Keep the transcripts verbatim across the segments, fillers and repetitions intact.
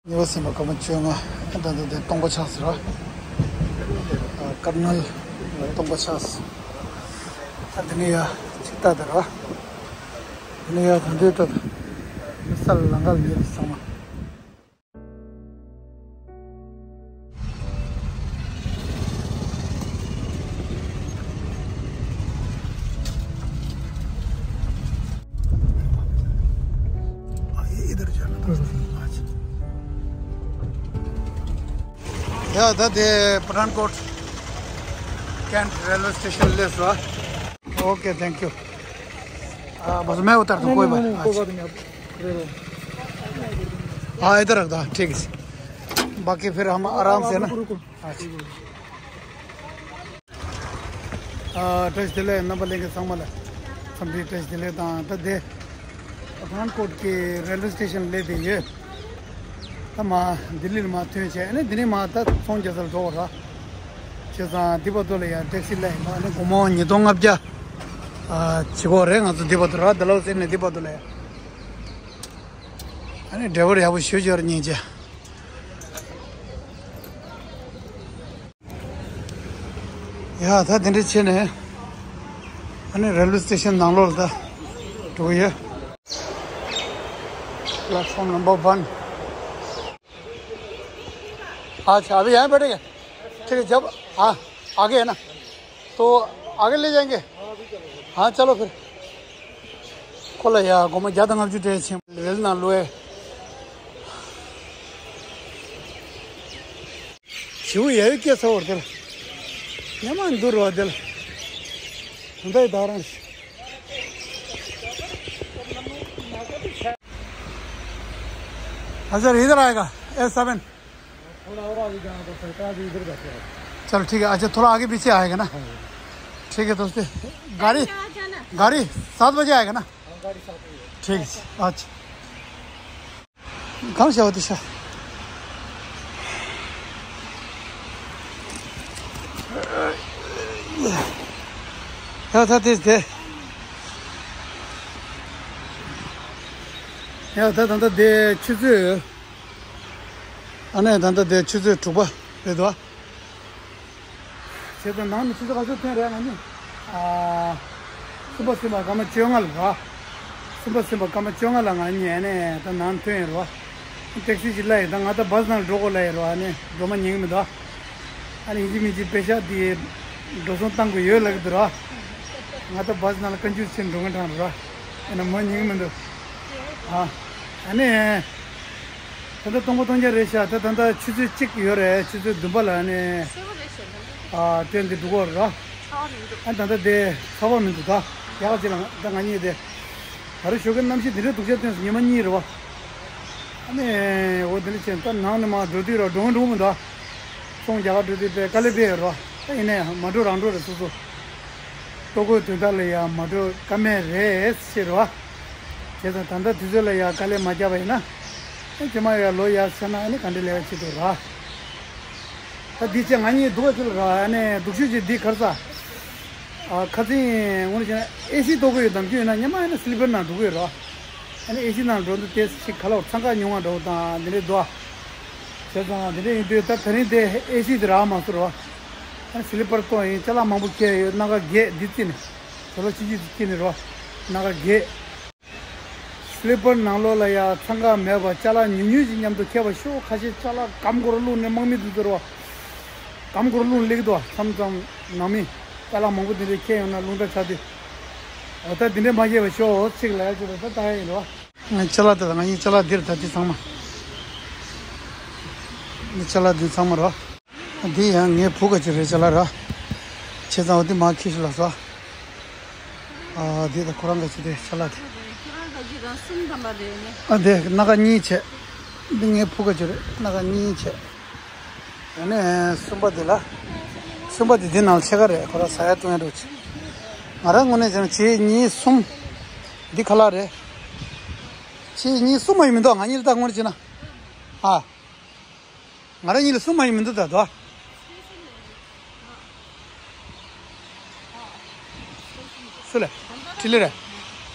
ཉི་མ་ཟིན་པ་སྐར་མ་བཅོ་ལྔ། ད་ལྟ་དེ་སྟོང་པ་ཆགས་ཟེར་བ། ཨ། དཀར་ནལ་སྟོང་པ་ཆགས། ད་དེ་ནས་ཡ་ཆིག་ཏ་དེ་ར། དེ་ནས་ཡ་ད་འདི་ལྟ་མི་ས་ལ་ལང་ག་ལ་ཉེ་རེད་ཚང་མ། ཡ་ད་དེ་Pathankot Kent railway station སླེབས་སོང་། Okay, thank you. आ, बस मैं उतर दूं, कोई बात नहीं। अच्छा। हाँ, इधर रख दो, ठीक है। बाकी फिर हम आराम से ना। अच्छा। ཨ། བཀྲ་ཤིས་བདེ་ལེགས། རྣམ་པ་ལྷན་རྒྱས་ཚང་མ་ལ་འཚམས་འདྲི་བཀྲ་ཤིས་བདེ་ལེགས་དང་། ད་དེ་Pathankot གི་railway station སླེབས་བསྡད་ཡོད། ད་མར་ལྡི་ལི་ལ་མར་ཐོན་བྱས། ཨ་ནི་འདི་ནས་མར་ད་ཚོང་རྒྱག་སར་འགྲོ་དགོས་ར། བྱས་ཙང་འདི་བར་དུ་ལ་ཡང་ཊེག་སི་གླ་ཡིན་པ། ཨ་ནི་སྒོར་མོ་ཉིས་སྟོང་ལྔ་བརྒྱ། ཨ། བྱེད་དགོས་རེད། ང་ཚོ་འདི་བར་དུ་ར། ཌལ་ཧོ་སི་ནས་འདི་བར་དུ་ལ་ཡང་། ཨ་ནི་ཌ་རའི་ཝར་ཡག་པོ་ཞེ་པོ་ཅིག་ཡོད་རེད་སྙིང་རྗེ། ཡ་ད་དེ་འདྲ་བྱས་ནས་ཨ་ནི་railway station ནང་ལོགས་ལ་ད་འགྲོ་གི་ཡོད། Platform number one. अच्छा, अभी यहाँ बैठेंगे? ठीक है, जब, हाँ, आगे है ना, तो आगे ले जाएंगे। हाँ, चलो फिर। ཁོ་ལ་ཡ་སྒོར་མོ་བརྒྱ་དང་ལྔ་བཅུ་སྤྲད་ཕྱིན། རེལ་ནང་ལོས། བྱིའུ་ཡ་ཡོ་སྐྱེས་ཚ་བོར་དེར། ཉི་མ་འདུར་བ་དེར། ད་ལྟ་ཡི་ད་རང་ཞིག अच्छा, इधर आएगा, ए सेवन। थोड़ा और आगे जाना पड़ सकता है, अभी इधर बैठे हैं। चलो, ठीक है। अच्छा, थोड़ा आगे पीछे आएगा ना। हाँ। ठीक है दोस्ती। गाड़ी, गाड़ी सात बजे आएगा ना? हाँ, गाड़ी सात बजे। ठीक है। अच्छा। གང་བྱ་བ་དེ་ཤ། ཡ་ད་དེ་དེ། ཡ་ད་ད་ད་དེ་ཆུ་ཚོད། ཨ་ནི་ད་ལྟ་དེ་ཆུ་ཚོད་དྲུག་པ་རེད་དོ། བྱས་ཙང་ནང་ནས་ཆུ་ཚོད་ག་ཚོད་ཐོན་རེད་ང་གཉིས། ཨ། གསུམ་པ་ཟིན་པ་སྐར་མ་བཅོ་ལྔ་ལ་ར། གསུམ་པ་ཟིན་པ་སྐར་མ་བཅོ་ལྔ་ལ་ང་གཉིས་ཨ་ནི་ད་ནང་ཐོན་ཡོད་ར། ཊེག་སི་ཅིག་གླ་ཡོད། ད་ང་ད་བཱས་ནང་འགྲོ་དགོས་ལ་ཡོད་ར། ཨ་ནི་འགྲོ་མ་ཉན་གི་མི་འདུག་ཨ་ནི་ཡིན་གཅིག་མིན་གཅིག་པེ་ཤག་དེ་འགྲོ་སོང་བཏང་དགོས་ཡོད་ལབ་ཀྱི་འདུག་ར། ང་ད་བཱས་ནང་ལ་བཀའ་འགྱུར་བྱེད་འགྲོ་མཁན་གྲས་ར། ཨ་ནི་མོ་ཉན་གི་མི་འདུག་ཨ། ཨ་ནི། ད་ལྟ་སྟོང་པ་སྟོང་རྐྱང་རེད་ཤག་ད་ད་ལྟ་ཆུ་ཚོད་གཅིག་ཡོད་རེད། ཆུ་ཚོད་བདུན་པ་ལ་ནས། གསལ་པོ་རེད་ཤག་ད་ལྟ་དེ། ཨ། ཏྲེན་དེ་འགྲོ་གི་རེད་ར། ཚ་བ་མི་འདུག་ཨ། ད་ལྟ་དེ་ཚ་བ་མི་འདུག་ད་ཡག་ཅིག་ལ་ད་ང་གཉིས་དེ། ད་རེས་ཞོགས་ཀའི་གནམ་གཤིས་འདི་འདྲའི་སྡུག་ཅག་ཐོན་སོང་། ཉི་མ་གཉིས་རེད་བ། ཨ་ནི་འོ་དེ་འདྲ་བྱས་ད་ནང་ནས་མར་འགྲོ་དུས་ར་འགྲོ་འགྲོ་མི་འདུག་ཚོང་རྒྱག་ག་འགྲོ་དུས་དཔེ་དཀའ་ལས་དཔེ་ཡོད་ར། ད་ཡིན་ནའི་མ་འགྲོ་རང་འགྲོ་རེད་སོ་སོ། ལྟོ་གོས་དོན་དག་ལ་ཡང་མ་འགྲོ་ཀ་མེད་རེད་ཟེར་བ། བྱས་ཙང་ད་ལྟ་དུས་ཚོད་ལ་ཡང་དཀའ་ལས་མ་བརྒྱབ་པ་ཡིན་ན། ཨེ་རྗེས་མ་ཡང་ལོ་ཡར་སོང་ན་ཨ་ནི་ག་འདྲ་ལས་ཀ་བྱེད་དགོས་ར། ད་འདི་བྱས་ང་གཉིས་སྡུག་པ་ཅིག་ལ་ར། ཨ་ནི་སྡུག་ཤོས་ཅིག་འདི་ག་རེ་ཟ། ཨ། ཁ་སང་དངོས་གནས་བྱས་ན་ཨེ་སི་གཏོང་གི་ཡོད་དམ་ཅི་ཡོད་ན་སྔོན་མ་ཡིན་ན་སི་ལི་པར་ནང་འགྲོ་གི་ཡོད་ར། ཨ་ནི་ཨེ་སི་ནང་འགྲོ་དུས་དེ་ཞིག་ག་ལ་བར་འཚང་ཁ་ཉུང་བ་འདྲ་བོ་དང་འདི་འདྲས་འདུག་ཨ། བྱས་ཙང་འདི་འདྲས་ཡིན་དུས་ད་ད་རིང་དེ་ཨེ་སི་དེ་རག་མ་སོང་ར། ཨ་ནི་སི་ལི་པར་གཏོང་ཡིན། ཅ་ལག་མང་པོ་འཁྱེར་ཡོད། སྣ་ཁ་བརྒྱད་འདི་བརྩིས་ནས། ཟ་ལོ་ཆུང་ཆུང་འདི་བརྩིས་ནས་ར། སྣ་ཁ་བརྒྱད། སི་ལི་པར་ནང་ལོགས་ལ་ཡ་འཚང་ཁ་མེད་པ་ཅ་ལག་ཉུང་ཉུང་ཞིག་མཉམ་དུ་འཁྱེར་བ་ཤོག་ཁ་ཤས་ཅ་ལག་སྒམ་གོར་བླུགས་ནས་དམག་མི་དེ་ཚོར་བ། སྒམ་གོར་བླུགས་སླེབས་འདུག་མཚམས་མཚམས་ནང་མི་ཅ་ལག་མང་པོ་དེ་འདྲས་འཁྱེར་ཡོང་ན་རླུང་རྟ་ཆགས་དུས། འོ་ད་དེ་འདྲས་མ་བྱས་པ་ཤོག་ཅིག་ལ་ཡ་ཅིག་ལ་ད་ལྟ་ཡ་ཡིན་རོ། ང་ཅ་ལག་དེ་དང་ང་གཉིས་ཅ་ལག་འདིར་ད་དེ་ཚང་མ། ངའི་ཅ་ལག་འདི་ཚང་མ་རོ། འདི་ཡང་ངའི་བུ་ག་ཅིག་རེད་ཅ་ལག་ར། བྱས་ཙང་འོ་འདི་མ་ཁྱེར་ཤོག་ལགས་སོ། ཨ། འདི་ད་ཁོ་རང་ག་ཅིག་རེད་ཅ་ལག་དེ། ཁྱེད་རང་ག་ཅིག་རང་གསུམ་ཐམ་པ་རེད་ནི། ཨ། འདི་སྣ་ཁ་གཉིས་བྱས། འདི་ངའི་བུ་ག་ཅིག་རེད། སྣ་ཁ་གཉིས་བྱས། ཨ་ནི་གསུམ་པ་འདི་ལ། གསུམ་པ་འདི་འདི་ནང་ཕྱེད་ཀ་རེད། ཁོ་རང་ཟ་ཡ་བཏུང་ཡ་འགྲོ་ཅིག་ང་རང་ངོས་ནས་བྱས་ན་གཅིག་གཉིས་གསུམ། འདི་ཁ་ལག་རེད། གཅིག་གཉིས་གསུམ་མ་ཡིན་མི་འདུག་ང་གཉིས་ལ་ད་ངོ་རེ་བྱས་ན། ཨ། ང་རང་གཉིས་ལ་གསུམ་མ་ཡིན་མི་འདུག་ད་དོ། སུ་ལ། ཁྲི་ལི་ར།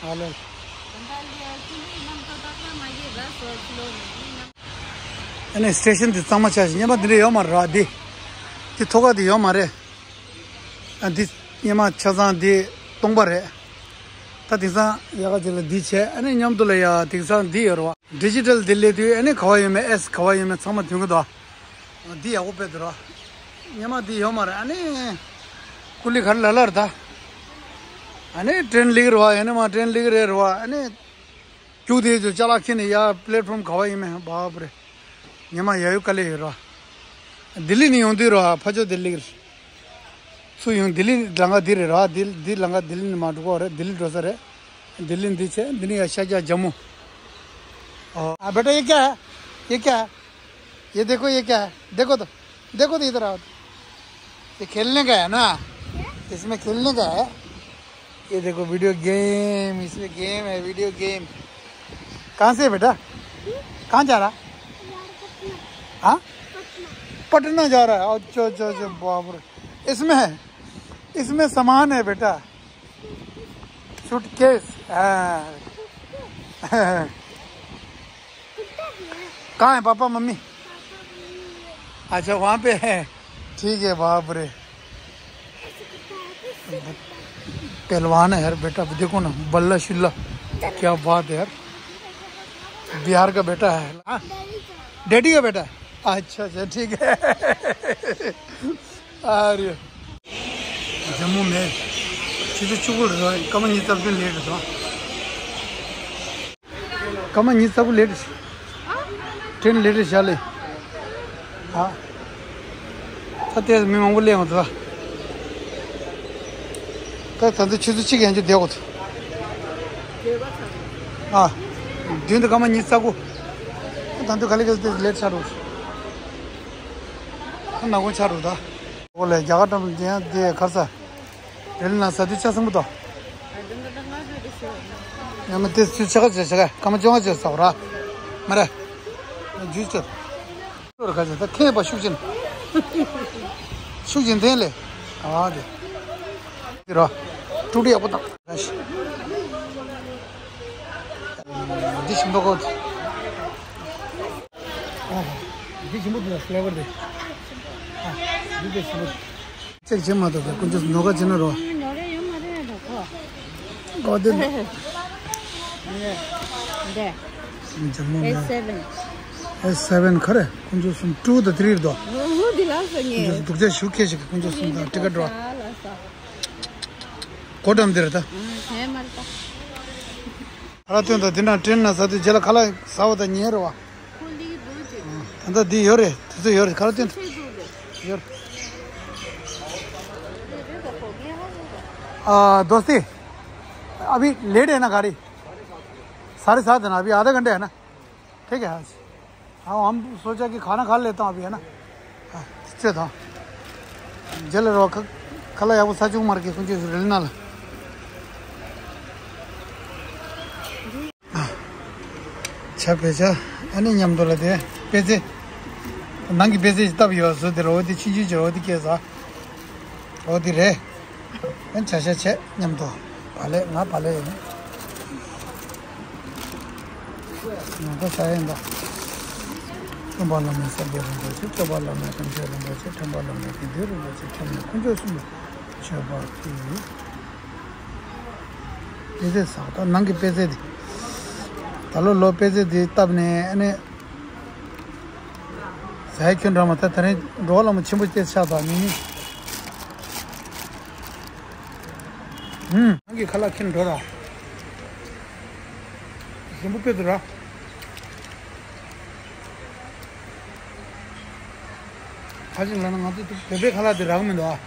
ཨ་ལ། ཨ་ནི་སི་ཊེ་ཤན་འདི་གཙང་མ་ཆགས་ཤིང་སྔོན་མ་འདི་འདྲ་ཡོད་མ་རེད་ར། འདི་འདི་ཐོག་ཁ་འདི་ཡོད་མ་རེད། ཨ་འདི་སྔོན་མ་ཆ་ཚང་འདི་སྟོང་པ་རེད། ད་དེང་སང་ཡག་ག་ཅིག་ལ་འདི་བྱས། ཨ་ནི་མཉམ་དུ་ལ་ཡ་དེང་སང་འདི་ཡོད་རེད་བ། ཌི་ཇི་ཊལ་འདི་སླེབས་དུས་ཨ་ནི་ག་བ་ཡོད་མེད་ཨེ་སི་ག་བ་ཡོད་མེད་ཚང་མ་ཐོན་གི་འདུག་འདི་ཡག་པོ་དཔེ་འདུག་ར། སྔོན་མ་འདི་ཡོད་མ་རེད། ཨ་ནི་ཀུ་ལི་ག་རེ་ལ་ལར་ད། ཨ་ནི་ཊེན་སླེབས་རེད་བ། ཨ་ནི་མ་ཊེན་སླེབས་རེད་རེད་བ། ཨ་ནི་རྒྱུག་དེ་ཚོ་ཅ་ལག་ཁྱེར་ནས་ཡ་པི་ལེ་ཊི་ཕོམ་ག་བ་ཡིན་མིན་བབ་རེད། ཉི་མ་ཡ་ཡོད་དཀའ་ལས་ཡོད་ར། ལྡི་ལི་ནས་ཡོང་དུས་ར་ཕ་ཇོ་ལྡི་ལི་རེད། ཚུར་ཡོང་ལྡི་ལི་ལམ་ཁ་འདི་རེད་ར། ལྡི་ལྡི་ལམ་ཁ་ལྡི་ལི་ནས་མར་འགྲོ་གི་རེད། ལྡི་ལི་འགྲོ་ས་རེད། ལྡི་ལི་འདི་བྱས། འདི་ནས་ཡ་ཤར་རྒྱག་ཇམ་མུ། ཨོ། ཨ་བེ་ཊ་ཡེ་ཀྱ་ཡེ་ཀྱ་ཡེ་དེ་ཀོ་ཡེ་ཀྱ་དེ་ཀོ་དོ། देखो तो इधर आओ। ये खेलने का है ना? इसमें खेलने का है। ये देखो वीडियो गेम, इसमें गेम है, वीडियो गेम। कहाँ से है बेटा? कहाँ जा रहा? हाँ, पटना जा रहा है। अच्छा अच्छा अच्छा, बाप रे। इसमें है, इसमें सामान है बेटा। सूटकेस। हाँ। कहाँ है पापा मम्मी? अच्छा, वहाँ पे है। ठीक है, बाप रे। पहलवान है यार बेटा, देखो ना, बल्ला शिल्ला। क्या बात है यार, बिहार का बेटा है। हाँ? डैडी का बेटा है? अच्छा अच्छा, ठीक है। अरे, जम्मू में चीज़ें चुगल रहा है, कम नहीं तब भी लेट था। སྐར་མ་ཉི་ཤུ་རྩ་དགུ་ལེ་ཊི། ཊེན་ལེ་ཊི་བཞག་ལེ། ཨ། ད་ལྟའི་མི་མང་པོ་སླེབས་ཡོང་ད། ད་ད་ལྟ་ཆུ་ཚོད་གཅིག་ཡན་ཆད་བསྡད་དགོས་ད། ཨ། མདུན་དུ་སྐར་མ་ཉི་ཤུ་རྩ་དགུ། ད་ལྟ་ག་ལེ་ག་ལེ་དེ་ལེ་ཊི་ཆགས་འགྲོ། ད་ནག་པོ་ཆགས་འགྲོ་ད། འོ་ལེ། རྒྱ་གར་འགྲམ་དེ་ཡང་དེ་གར་ས། རེད་ན་ས་དེ་ཆ་སྲིན་པོ་དང་། ཡང་མི་དེ་ཚོས་ཆ་ག་ཆ་ཆ་ག་སྐར་མ་བཅོ་ལྔ་ཆ་ས་བ་ར། མ་ར། ཇུས་ཆ། ལོར་ག་ཆ་ད་ཁེ་པ་ཤུགས་ཆེན། ཤུགས་ཆེན་ལྡན་ལེ། ཨ་དེ། དེ་ར། ཀྲུག་ཀྲི་ཡག་པོ་དང་། འདི་ཞིམ་པོ་གོ། འདི་ཞིམ་པོ་འདུག་ཕི་ལེ་བར་དེ། ཨ། འདི་དེ་ཞིམ་པོ། ཅེག་བྱེད་མ་ཐུབ་པའི་དཀོན་མཆོག་ནོར་ག་བྱེད་ན་རོ། ཉོ་རེ་ཡོད་མ་རེད་ད་ཁོ། ཨོ་དེ། འདི། འདི། ཇམ་མོ་ཨེ་སེ་སེ་བན། ཨེ་སེ་སེ་བན་ག་རེ། དཀོན་མཆོག་གསུམ། ཊུ་དང་ཐི་རི་རེད་དོ། འོ་འདི་ལ་སོ་ཉེ། དཀོན་མཆོག་སྡུག་ཅག་ཞུ་ཁེ་ཞིག་གི་དཀོན་མཆོག་གསུམ་དང་ཊི་ཀེ་ཊི་རོ། ལ་སོ། གོ་འགྲམ་འདིར་ད། ཨ་ཧེ་མར་ད། ཁ་ལག་སྟོན་དང་འདི་ན་ཊེན་ན་ཟ་དུས་རྗེས་ལ་ཁ་ལག་ཟ་བ་དང་ཉལ་རོ་བ། ཁོ་ལི་རུ་ཅི། ད་ལྟ་འདི་ཡོད་རེད། དུས་ཚོད་ཡོད་རེད། ཁ་ལག་སྟོན་དང་། ཡོད་རེད། आ, दोस्ती, अभी लेट है ना गाड़ी? साढ़े सात है ना, अभी आधा घंटा है ना। ठीक है। हाँ, हम सोचा कि खाना खा लेता हूँ अभी, है ना। हाँ, चल हाँ। जल रो ཁ་ལག་ཡག་པོ་ཟ་བཅུག་མར་གི་ཁོང་ཚོས་རིལ་ན་ལ། ཆ་བེ་ཆ། ཨ་ནི་མཉམ་དུ་ལ་དེ་པེ་ཙེ། ནང་གི་པེ་ཙེ་ཞིག་བཏབ་ཡོད་བཟོ་དེ་རོ། འོ་དེ་ཆུང་ཆུང་ཅིག་འོ་དེ་སྐྱེས་ས། འོ་དེ་རེད། ཨ་ནི་བྱ་བྱ་བྱས་མཉམ་དུ། བ་ལེ་ང་བ་ལེ་ཡིན། ང་ད་ས་ཡིན་ད། སྟོན་པ་བླ་མ་སངས་རྒྱས་རིན་པོ་ཆེ། སྐྱོབ་པ་བླ་མ་དམ་ཆོས་རིན་པོ་ཆེ། ཁྲོན་པ་བླ་མ་དགེ་འདུན་རིན་པོ་ཆེ། ཁྲོན་ནས་དཀོན་མཆོག་གསུམ་པོ་མཆོད་པ་ཕུལ། པེ་ཙེ་ཟ་ད་ནང་གི་པེ་ཙེ་དེ། ད་ལོ་ལོ་པེ་ཙེ་དེ་བཏབ་ནས་ཨ་ནི། ཟ་ཡ་ཁྱོད་འདྲ་མ་ད་ད་རིང་འགྲོ་བ་ལ་མ་ཆེན་པོ་སྐྱེས་ཆགས་ད་མི་མི། ཧུམ། ནང་གི་ཁ་ལག་ཁྱེར་འགྲོ་ར། ཞིམ་པོ་དཔེ་འདུག་ར། ཁ་ཅིག་ལ་ན་ང་ཚོ་བོད་པའི་ཁ་ལག་དེ་རག་མི་འདུག་ཨ།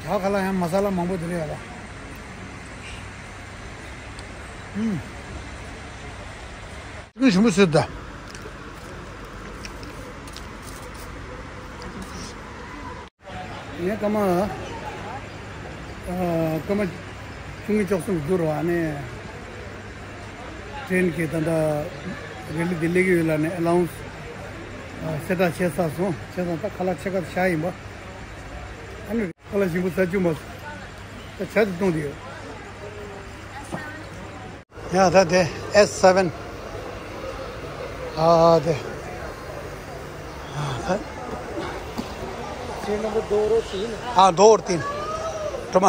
རྒྱ་ཁ་ལག་ཡང་མ་ས་ལ་མང་པོ་དེ་རེད་ཡ་ལ། ཧུམ། ཅིག་ཞིམ་པོ་བཟོས་ད། ངས་སྐར་མ། ཨ། སྐར་མ་བཅུ་གཉིས་བཅུ་གསུམ་བསྡུར་བ་ནས། ཊེན་གྱི་ད་ལྟ་རི་ལི་དེ་སླེབས་ཀྱི་ཡོད་ལ་ནས་ཨེ་ལའུན་སི་གསལ་བསྒྲགས་བྱས་ཚར་སོང་། བྱས་ཙང་ད་ཁ་ལག་ཕྱེད་ཀ་བཞག་ཡིན་པ། ཨ་ནི་ཁ་ལག་ཞིམ་པོ་ཟ་བཅུག་མ་སོང་། ད་ཇ་དེ་བཏུང་དེ་ཡོད། ཡ་ད་དེ་ཨེ་སེ་སེ་བན། ཨ་དེ། ཨ། དོ་བོར་ཏིན། གྲོ་མ།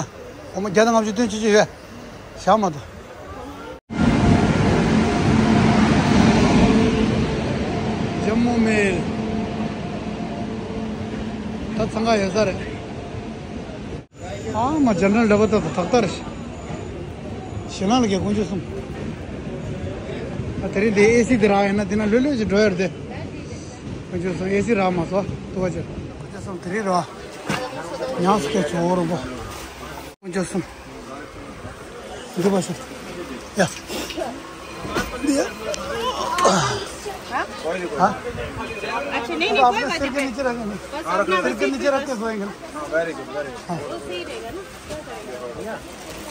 འོ་མ་བརྒྱ་དང་ལྔ་བཅུ་བདུན་ཅུ་ཅུ་ཡོད། བཞག་མ་ཐུབ། ཇམ་མུ་མེལ། ད་འཚང་ཁ་ཡོད་ས་རེད། ཨ་མ་ཇེ་ནེ་རལ་ཌ་པ་ད་ད་ཏག་ཏག་རེད། ཞེ་ན་ལ་གེ་དཀོན་མཆོག་གསུམ། ཨ་དེ་རིང་དེ་ཨེ་སི་དེ་རག་ཡིན་ན་དེ་ན་ལྷོད་ལྷོད་ཅིག་འགྲོ་ཡ་རེད་དེ། དཀོན་མཆོག་གསུམ་ཨེ་སི་རག་མ་སོང་ཐུག་པ་ཅིག། དཀོན་མཆོག་གསུམ་དེ་རིང་རོ། ཉམས་སུ་སྐྱེ་ཆོག་རོ་བོ། དཀོན་མཆོག་གསུམ། འདི་པ་ཤོད། ཡ། འདི། हाँ? हाँ? अच्छा, नहीं, तो नहीं, कोई आपने बात सिर नहीं। के नीचे रखेंगे। बस अपना सिर के नीचे रख के सोएंगे ना। हाँ, वेरी गुड, वेरी गुड। वो सही रहेगा ना? क्या करेगा?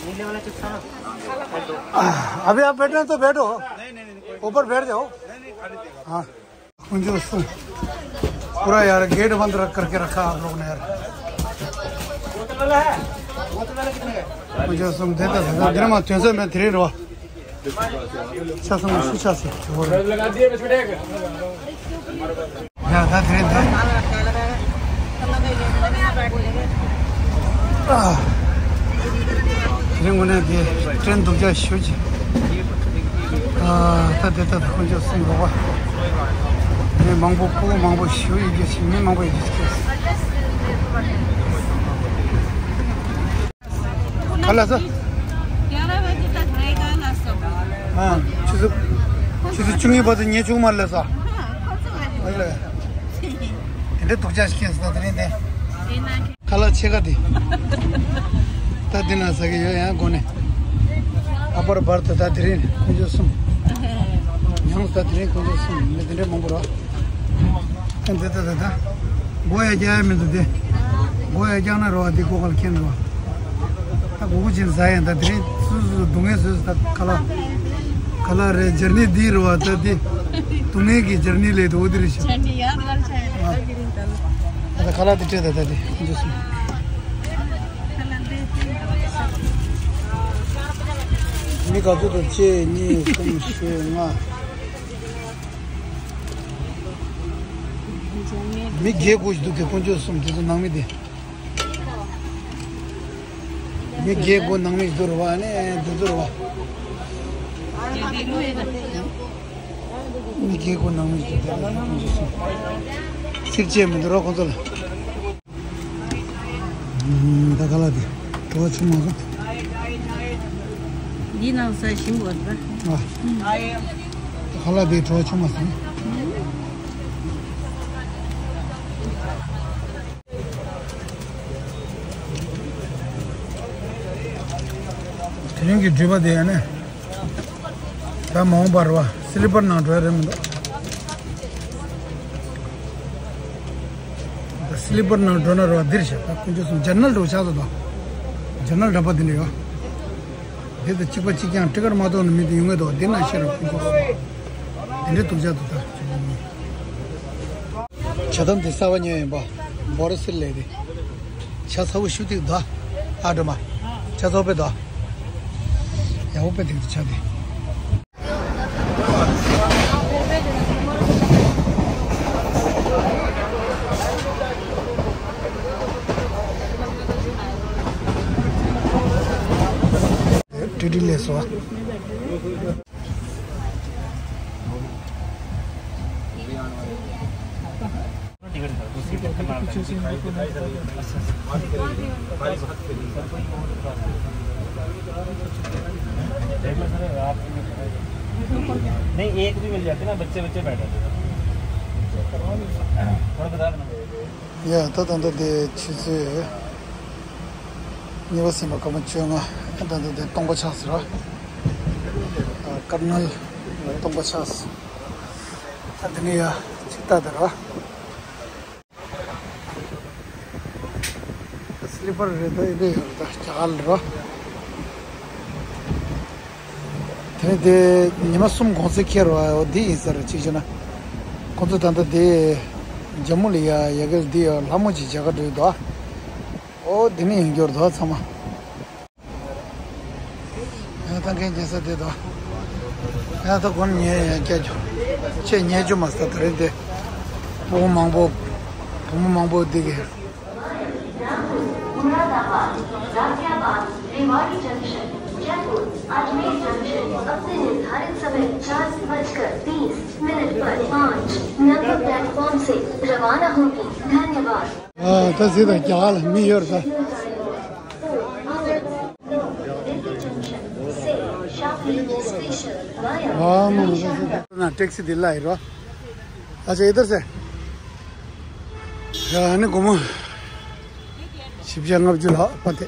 नीले वाला चिप्स खाना। अभी आप बैठना है तो बैठो। नहीं, नहीं, नहीं, कोई ऊपर बैठ जाओ। नहीं, नहीं, खाली देगा। हाँ। དཀོན་མཆོག་གསུམ། पूरा यार गेट बंद रख करके रखा आप लोग ने यार। དཀོན་མཆོག་གསུམ། དེ་ལྟ་དེ་ལྟ་འདིར་མ་དོན་ས་མེད་དེ་རིང་རོ། ཆ་སོང་ཤི་ཆ་སི་ཇོ་རེ། ཡ་ད་དེ་རིང་དེ། ཨ། དེ་རིང་དངོས་གནས་དེ་ཀྲེན་སྡུག་ཅག་ཞུ་ཅི། ཨ། ད་དེ་ད་དཀོན་མཆོག་གསུམ་རོགས་པ། མི་མང་པོ་སྤུ་གུ་མང་པོ་ཞུ་ཡི་གེ་ཞིག་མི་མང་པོ་ཡི་གེ་ཞིག་སྐྱེས། ཁ་ལག་ཟ། ग्यारह बजे तक रहेगा ना सब। हाँ, ཆུ་ཚོད། ཆུ་ཚོད་བཅུ་གཉིས་བར་དུ་ཉལ་ཆོག་མ་རེད་ལ་ས། हाँ, कौन सा वाला? ཨ་ལ། དེ་འདྲའི་སྡུག་ཅག་ཞིག་སྐྱེས་ཟེར་ན་དེ་རིང་དེ། ཁ་ལག་ཕྱེད་ཀ་དེ། ད་འདི་ན་ཟ་གི་ཡོད་ཡང་སྒོ་ནས། ཨ་པར་བར་དུ་ད་དེ་རིང་དཀོན་མཆོག་གསུམ། ཉམས་ད་དེ་རིང་དཀོན་མཆོག་གསུམ་མི་དེ་འདྲའི་མང་པོ་ར། ཨ་འདི་ད་ད་ད། མགོ་ཡ་རྒྱག་ཡ་མི་འདུག་དེ། མགོ་ཡ་རྒྱག་ན་རོ་བ་འདི་ཀོ་ཀལ་ཁེན་རོ། ད་གོ་གོ་ཅིག་ཟ་ཡ་ད་དེ་རིང་སུ་སུ་སྡུག་བསྔལ་བཟོས་སུ་ད་ཁ་ལག་ཁ་ལག་རེད་ཇར་ནི་འདི་རོ་བ་ད་དེ། སྡུག་བསྔལ་གྱི་ཇར་ནི་ལས་དོ་དེ་རེད་ཤག་ཇར་ནི་ཡར་ལ་ཆ་ཡ་ད་གི་རིང་ད་ལ། ད་ཁ་ལག་དེ་སྤྲད་ད་ད་དེ་འཇུ་སོང་། མི་ག་ཚོད་དང་གཅིག་གཉིས་གསུམ་བཞི་ལྔ། མི་བརྒྱད་དགུ་ཞིག་འདུག་གི་དཀོན་མཆོག་གསུམ་དེ་ཚོ་ནང་མི་དེ། མི་བརྒྱད་དགུ་ནང་མི་ཞིག་འདུག་རེད་བ་ཨ་ནི་དེ་ཚོ་རེད་བ། མི་བརྒྱད་དགུ་ནང་མི་ཞིག་འདུག་དཀོན་མཆོག་གསུམ། ཚིག་བཅད་མི་འདུག་རོགས་ཁོང་ཚོ་ལ། ད་ག་ལ་དེ། བྲོ་བ་ཆུང་མ་སོང་། འདི་ནང་ས་ཞིམ་པོ་རེད་པ། ཨ། ད་ག་ལ་དེ་བྲོ་བ་ཆུང་མ་སོང་། དེ་རིང་གི་འགྲུལ་པ་དེ་ཡང་ནས། ད་མ་འོངས་པར་བ་སི་ལི་པར་ནང་འགྲོ་ཡ་རེད་མི་འདུག་ད་སི་ལི་པར་ནང་འགྲོ་ན་རོ་འདིར་བཞག་ད་དཀོན་མཆོག་གསུམ་ཇར་ནལ་འགྲོ་ཆགས་སོ་ད། ཇར་ནལ་འདྲ་པོ་འདི་འདྲ་ཡོད། འདི་དང་གཅིག་པ་གཅིག་རྐྱང་ཊི་ཀེ་ཊི་མ་གཏོགས་ནི་མི་དེ་ཡོང་གི་འདུག་འདི་ན་ཤེས་རོགས་དཀོན་མཆོག་གསུམ། འདི་འདྲའི་སྡུག་ཅག་འདུག་ད། ཇ་དམ་དེ་གསར་པ་ཉོས་ཡིན་པ། འབོ་ར་སིལ་ལས་དེ། ཇ་ཚ་བོ་ཞུ་ཏིག་ད། ཨ་འགྲོ་མ། ཇ་ཚ་བོ་པེ་ད། ཡག་པོ་པེ་ཏིག་ད་ཇ་དེ། ཊི་ཊི་ལས་སོ། नहीं, एक भी मिल जाते ना, बच्चे बच्चे बैठे थे। थोड़ा बता देना। ཡ་ད་ད་ད་དེ་ཆུ་ཚོད་གཉིས་པ་ཟིན་པ་སྐར་མ་བཅོ་ལྔ། ད་ད་དེ་སྟོང་པ་ཆགས་ཟེར་བ། ཀར་ནལ་སྟོང་པ་ཆགས། ད་དེ་ནས་ཡ་ཅིག་ལྟ་དེ་ར། སི་ལི་པར་རེད་ད་ཡིན་པས་ཡོད་ད་རྒྱ་གར་ལ་ར། དེ་ནས་དེ་ཉི་མ་གསུམ་གོང་ཚད་ཁྱེར་བ་འོ་འདི་ཡིན་ས་རེད་ཅིག་བྱས་ན། ཁོང་ཚོ་ད་ལྟ་དེ་ཇམ་མུ་ལ་ཡ་ཡ་གལ་འདི་ཡ་ལྷ་མོ་ཅིག་མཇལ་ཁ་འགྲོ་ཡི་འདུག་འོ་འདི་ནས་ཡིན་རྒྱུ་རེད་ད་ཚང་མ། ཡང་ད་མཁན་རྒྱལ་ས་དེ་དང་། ཡང་ད་དགོན་ཉེ་ཡང་སྐྱ་རྒྱུ། ཆེ་ཉེ་རྒྱུ་མ་ས་དེ་རིང་དེ། སྤུ་གུ་མང་པོ། བུ་མོ་མང་པོ་འདི་གི། मुरादाबाद, गाजियाबाद, रेवाड़ी जंक्शन, जयपुर, अजमेर जंक्शन अपने निर्धारित समय चार बजकर तीस मिनट पर पाँच नंबर प्लेटफॉर्म से रवाना होगी। धन्यवाद। ཨ། ད་ཟི་དང་རྒྱ་གར་ལ་མི་ཡོད་རེད་ད། दिल्ली जंक्शन से शामली स्टेशन वाया ཨ་མ་མ་ད་ཟི་ད་ན་ཊེག་སི་འདི་ལ་ཡིན་རོ། ཨ་ཅེ་ཨི་དར་སེ། ཡ་ནི་སྒོར་མོ་བཞི་བརྒྱ་ལྔ་བཅུ་ལྷག་པ་དེ།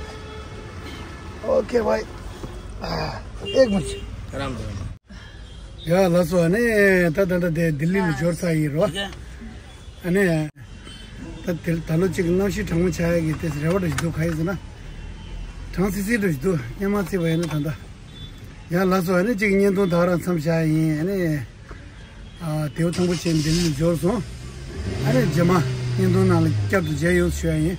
ཨོ་ཁེ་བྷའི། ཨ་ཨེག་མིན། རམ་རམ། ཡ་ལགས་སོ། ཨ་ནི་ད་ད་ད་དེ་ལྡི་ལི་ལ་འབྱོར་ཚར་ཡིན་རོ། ཨ་ནི་ད་དེ་ད་ལོ་གཅིག་གནམ་གཤིས་གྲང་མོ་ཆགས་ཡ་གི་དེ་རེ་བ་འདྲ་ཞིག་འདུག་ག་ཡིན་ཟེར་ན། གྲང་སི་སི་འདྲ་ཞིག་འདུག་སྙན་མ་བརྩིས་པ་ཡིན་ན་ད་ད། ཡ་ལགས་སོ། ཨ་ནི་གཅིག་བརྙན་ཐུང་ད་རང་མཚམས་བཞག་ཡིན། ཨ་ནི་ཨ་དེའུ་ཐང་པོ་ཆེ་ལྡི་ལི་ལ་འབྱོར་སོང་། ཨ་ནི་རྗེས་མ་བརྙན་ཐུང་ནང་ལ་བསྐྱར་དུ་མཇལ་ཡོང་ཞུ་ཡ་ཡིན།